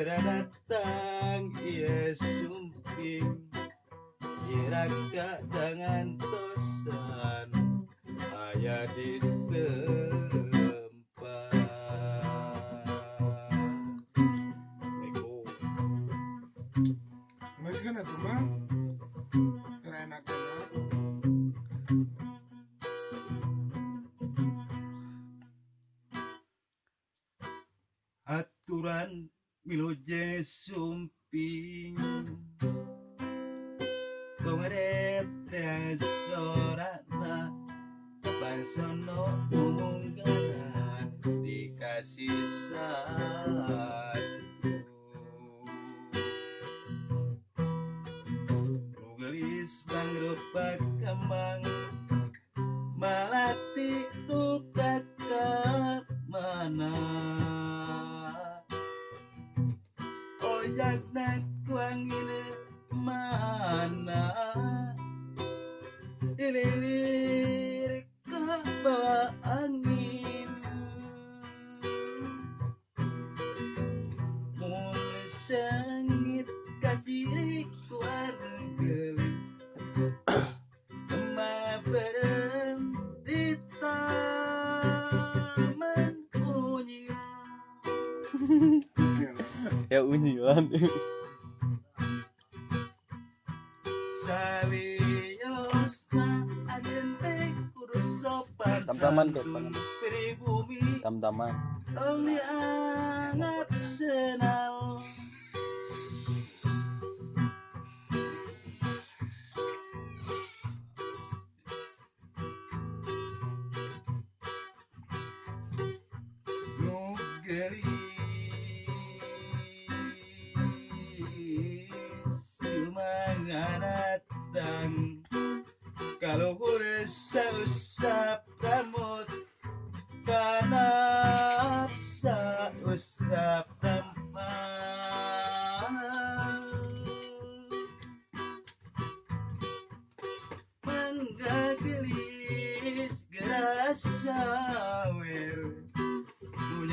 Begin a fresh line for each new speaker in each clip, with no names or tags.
Geura datang ieu sumping Iraka dangan tosan aya di tempat. Assalamualaikum.
Geus kan atuh mah. Keur enak-enak.
Aturan miluje sumping tongeret sorana bangsono umunggalan dikasih satu nugelis mangrupa kembang malati duka ka mana oyakna ku angin mana iliwir ke bawah angin mun sengit kaciri ku anu geulis kembang berhenti taman unyil.
Ya unyilan.
Sawios mah ajen teh kudu sopan
Tam-taman tuh,
santun pribumi
Tam-taman.
Tong dianggap senal Nu geulis sumanganatang kaluhur sausap rambut kanap sausap tampal mangga geulis geura sawer nu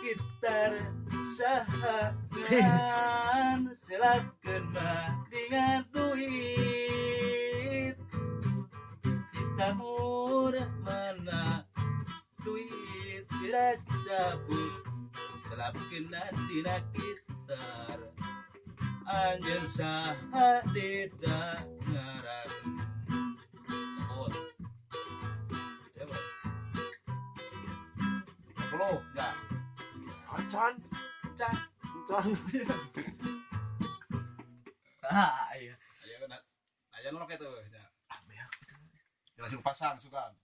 gitar saha ngan selapkeun mah dengan duit cita murah mana duit geura cabut selapkeun dina gitar anjeun saha dida ngaran cabut ya bro 10 ya
Acan,
cah
acan.
Ah, iya.
Ayo, ayo nolak itu. Ya.
Ah, beak.
Langsung pasang suka.